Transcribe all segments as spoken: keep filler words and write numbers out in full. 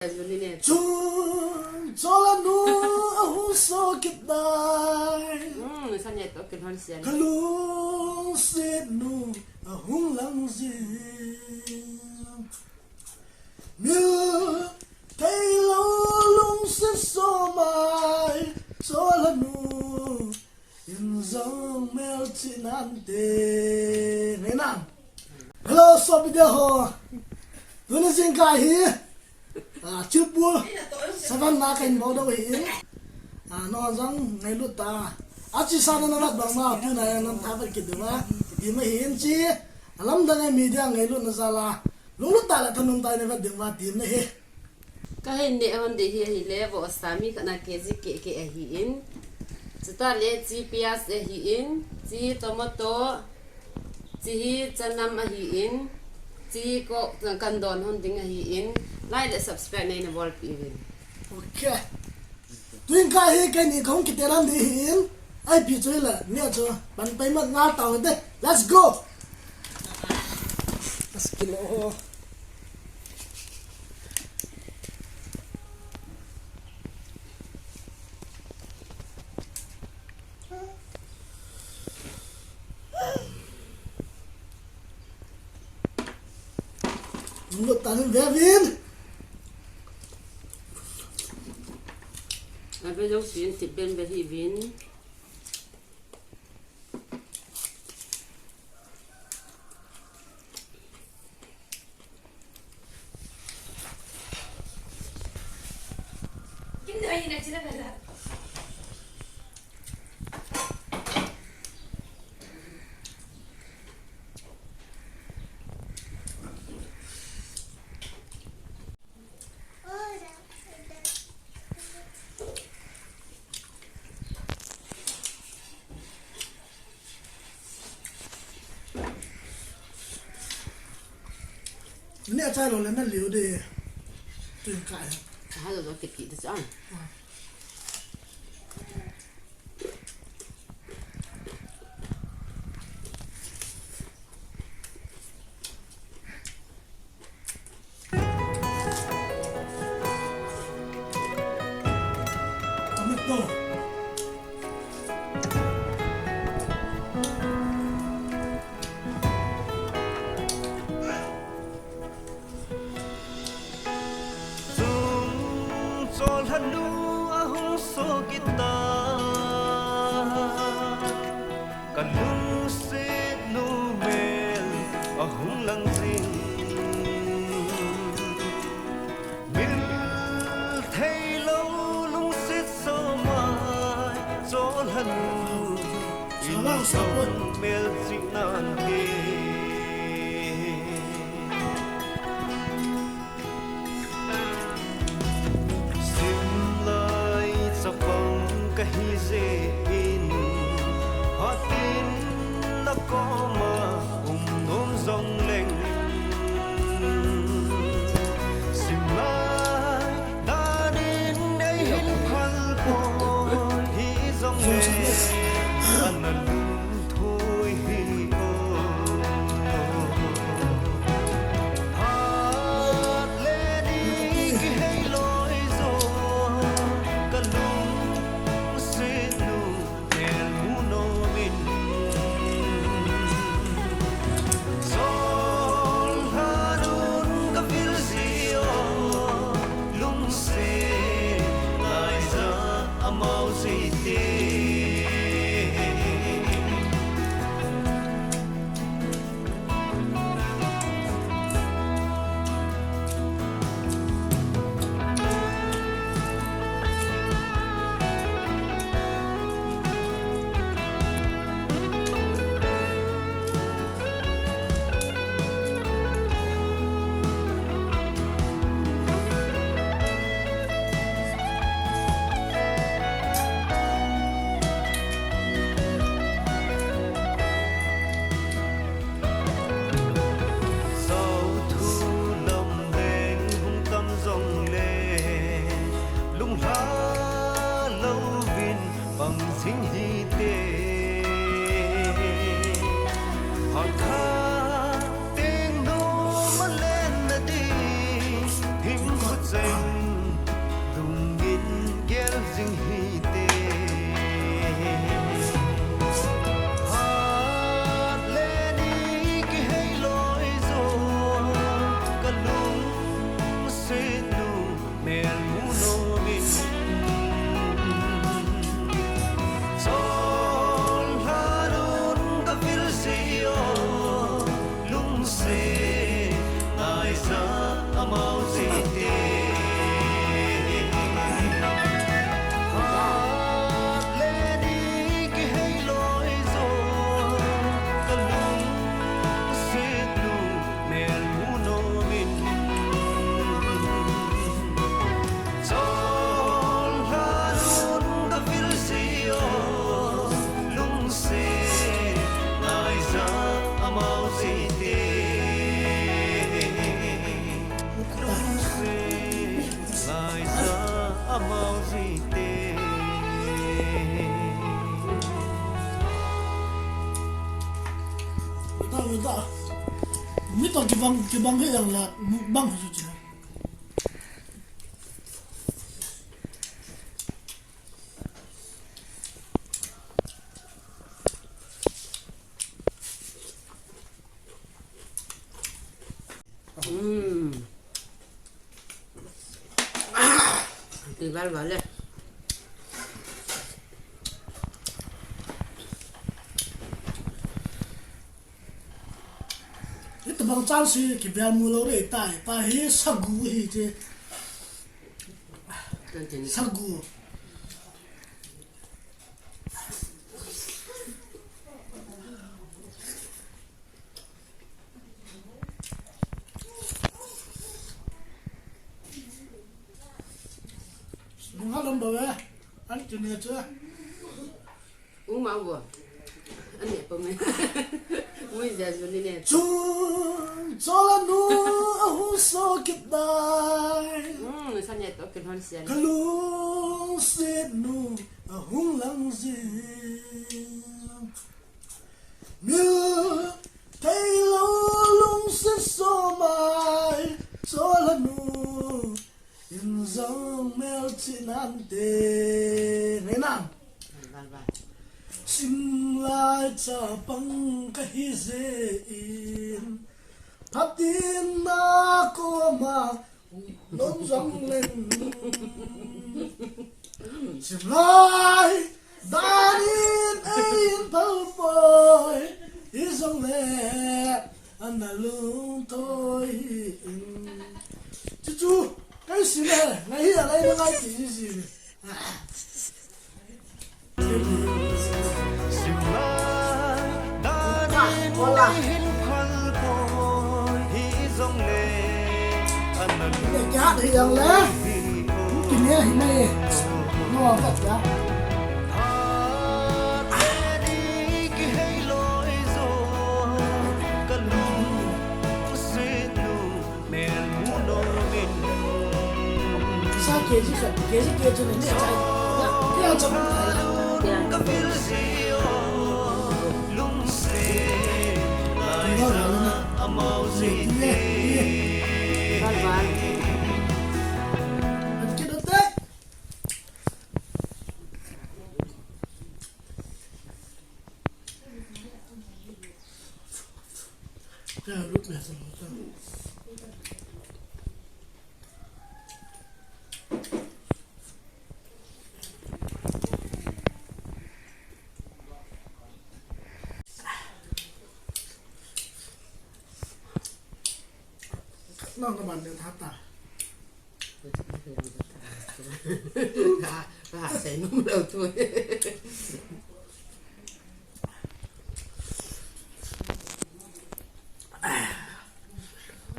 Chun, Chola nu ahung so kit tai. Hmm, sa nia to kin hon sian. Ka lungset nu ahung lang jin. Mil thei lou lungset so mai, Chola nu. In jong melchih nante. Ngai na. Hello, sopite ho. Tuni jingkah hi, ah, Chilpul seven na kahin bol doh ahin. Ah, nangho jong ngailut tah a. Achesa na na vet bang ma, tuna jong nam tha vet kit diu va. Ti ma hin chi. Alamdang a media ngailutna jal a. Lunglut tah le thanom tah in na vet diu va, ti na hi. Kahin neh hon ding hi ahile, vohsa mi khat na K G keh keh ahin. Chutah le chi piaz ahin, chi tomato, chi hi chanam ahin, chi hi Coke kahin don hon ding ahin. Like le subscribe neina bolpeh uvin. Okay. Tun kah hi keini kahung kite dan ding ahin. Ipi chu hile, nia chu pan pai mat ngal tau hite. Let's go. Let's go. Lunglut tah in ve uvin. Ave lo sin ti ben ve hi vin. Ni achai lou le na liu de. Tun kah hi. Aha lou lou kiti de chan. Ah. Chung Chola nu ahung so kit tai. Ka lungset nu mel ahung lang jin. Mil thei lou lungset so mai, Chola nu. Chola nu sa pon. Melchih nante. Simlai chapang kahi jeh in, phat in na koma um nom jong leng. Simlai dan in ei hin phal poi, hi jong le ana lungthoi hi o. Phat le ni kihei loi jo, ka lungset nu mel mu nom in. Chola nun ka vil ji o, lungset lai ja amau ji te. Sao thu lam leng hung tam jong le, lunglha louvin pang jing hite. Hakha teng nu malen na ding, hing kho cheng Amau jite. Wait, wait. Mi to kibang, kibang hi yang la, mukbang hi chu. Hmm. Ti val val le. Hitabang chance hi kivel mu lou le tai, ta hi sagu hi che. Sagu. Nunga lam bawe, an kine chu. Uma wo. Ani pa me. Ui ja ju ni ne. Chu, chola nu, ahu so kit dai. Hmm, sa ne to kin hon sian. Kalung se nu, ahung lang jing. Mil thei lou lungset somai, chola nu, in jong melchih nante. Ngai na. Sim lai chapang kahi jeh in, phatin na koma Lom jong leng. Sim lai, dan in eihin phal poi. Hijong le, ana lungthoi in. Chu chu, kai sim le, ngai hi a lai na ngai ti ji ji. Sa K G khat, K G keh chun neh chai. Kei a chapang thei la. Kei a chapang thei la. Bye bye. Nang ka ban de tha ta. Ka, ka sei nom lou tu.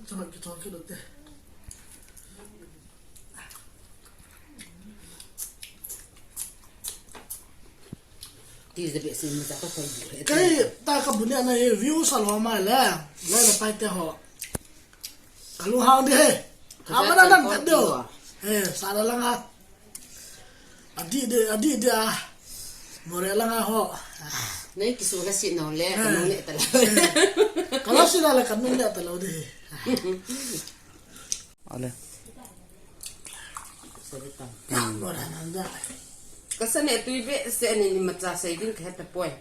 Chama ki thong ki lo te. Ti je be sin ma ta ka koi bu he. Kei ta ka bu ne na he view sa lo mai le. Le le pai te ho. Ka lu hang de he. Ha ma na nan ka do. He, sa la langa. Adi de, adi de a. More langa ho. Nei ki su ka si no le, ka nung ne ta la. Ka la si na le ka nung ne ta lo de he. Ale. Ka sa ne tui be se ni ni ma cha sei ding ka he ta poi.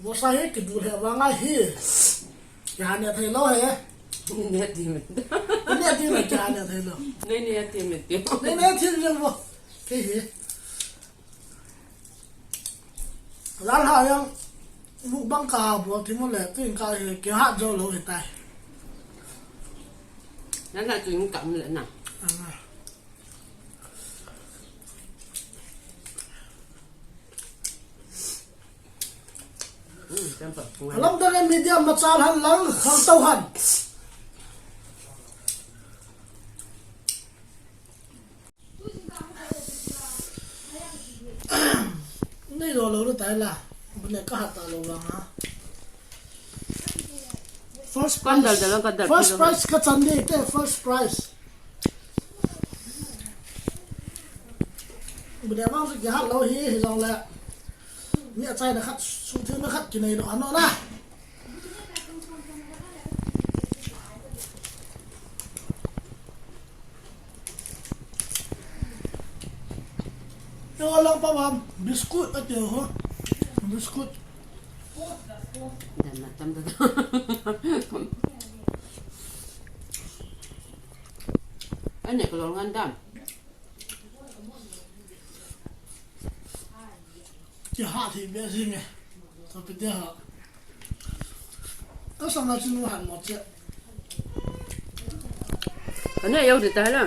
Mo sa he ki du he wa nga he. Ki ha ne thei lo he. Ni ne ti me. Ni ne ti me ki ha ne thei lo. Ni ne ti me ti. Ni ne ti me mo. Ke he. Lalha jong mukbang ka bol ti mo le, tin ka hi kiha jo lo hi tai. Nana chu ka mu le na. Ah. Hmm, kan pa. Alam da le media ma chal han lang, khang tau han. Nei lo lo tai la. Bune ka hat ta lo vang a. First prize. Kan dal dal, kan dal. First prize kachan ding te, first prize. Bide mang su kihat lou hi, hi jong le. Mi achaina khat, suhthengna khat kinei lou, ano na. Yo, lang pa bam, biscuit ati ho. Biscuit. Dan na tam da. Ane ko long ngan dam. Kiha thei be jing e. Sopi te ho. Ka sang a chun han mo che. Ka ne yo de ta la.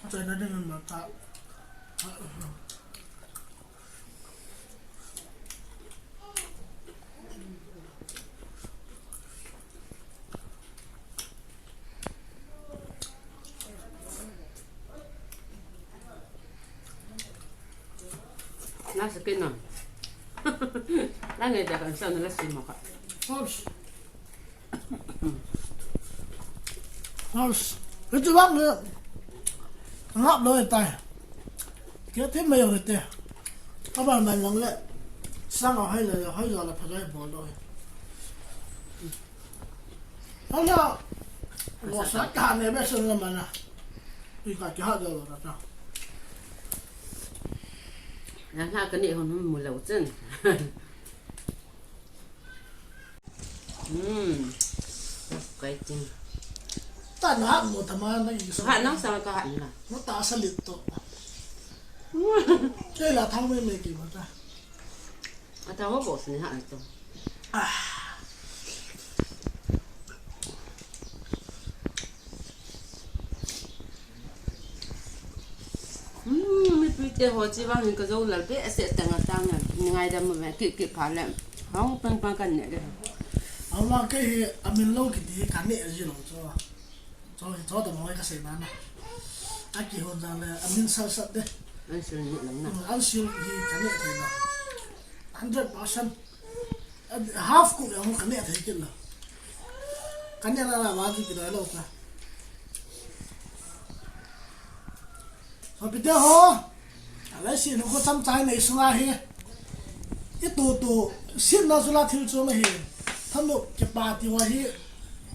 Chai na ding ma ta. Lasa kina. Lasa kina kan sa na lasa mo ka. Oops. House. Hichu vang le. Ngap lou tai. Kei thim mai ho te. Aban ban lang le. Sang a hai le, hai le la phajai bol lou. Hala. Lo sa ka ne be sen la mana. Ui ka ki ha lou la ta. Nang ha ka ni hon hon mu lou chen. Hmm. Kai ting. Ta na mo ta ma na i so. Ha, nang sa ka ha na. Mo ta sa lit to. Kei la thang me me ki ma ta. A ta ho bo sni ha to. Ah. Hmm, mipi te ho chi vang hin ka jo lal be, ase tang a tang a, ni ngai dam me, ki, ki pha le. Hong pang pang kan ne de. Ama ke hi, amin lou kiti hi ka ne ji lou cho. Cho, cho ta mo ka sei na na. A ki hon jang le, amin sat sat de. An sil ni lang na. Hmm, an sil hi ka ne thei na. Hundred percent. Half cook jong ka ne thei kit lou. Ka ne la la ba ki kidai lou ta. Sopi te ho. Alai si nu ko cham chai nei sunga hi. I tu tu. Sin na su la thil chu ma hi. Tham nu kipa ti wa hi.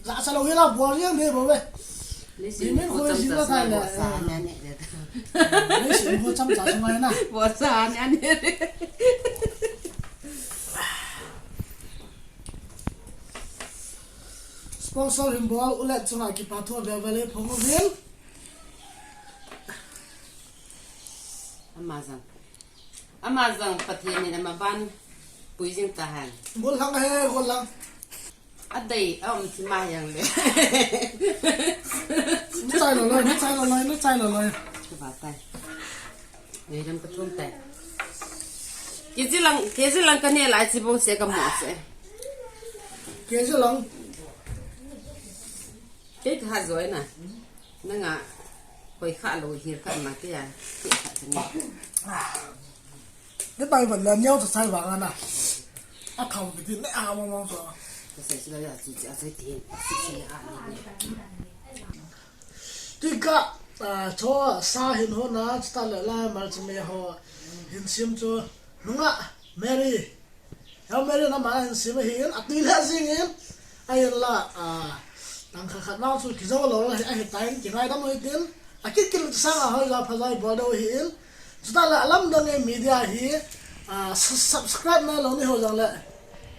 Za sa lou hi la bol jeng de bol ve. Leiset min ko cham cha sa na ne de. Leiset ko cham cha sa na. Bol sa na ne. Sponsor hin bol u le chunga kipa thu ve ve le phong uvin. Ama jang. Ama jang Pathen in ama ban pui jing ta hen. Gol lang he, gol lang. A dei, a um thi ma jang le. Na chai lou loi, na chai lou loi, na chai lou loi. Ka ba tai. Nei ram ka thum tai. Kei ji lang, kei ji lang ka ne lai chi bong se ka mo se. Kei ji lang. Kei ka ha joi na. Nanga koi kha lou hir kha ma kei a. Kei kha ka ne. Ni bai ban la niau cha sai vang ana. A kham ki tin ne a mong mong so. Ka sai sila ya chi chi a sai ti. Chi chi a ni ni. Tika, ah, cho sa hin ho na, chita le la mal chi me ho. Hin sim chu. Nunga, Mary. Hail Mary na ma hin sim hin, a tui le jing in. A hin la, ah, tang kha khat nau chu ki jo lou la, a hi ta in, ki ngai dam hoi tin. A kit kit sang a hoi la pha lai bol deu hi in. Chuta la lamdang e media hi, ah, su-, subscribe na lou ni ho jang le.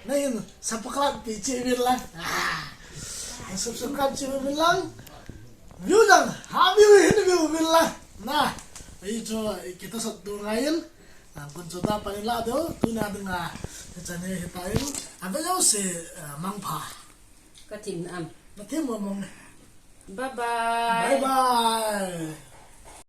Na hin subscribe ti chi vin lang. Ah, subscribe chi vin lang. View jang, ha view hin view vin lang. Na, ei chu, kita sat tu ngai in. Ah, kun chuta pan in la deu, tu na ding a. Chane hi ta in. A ve jo se, ah, mangpha. Ka thim na am. Na thim mo mong. Bye bye. Bye bye.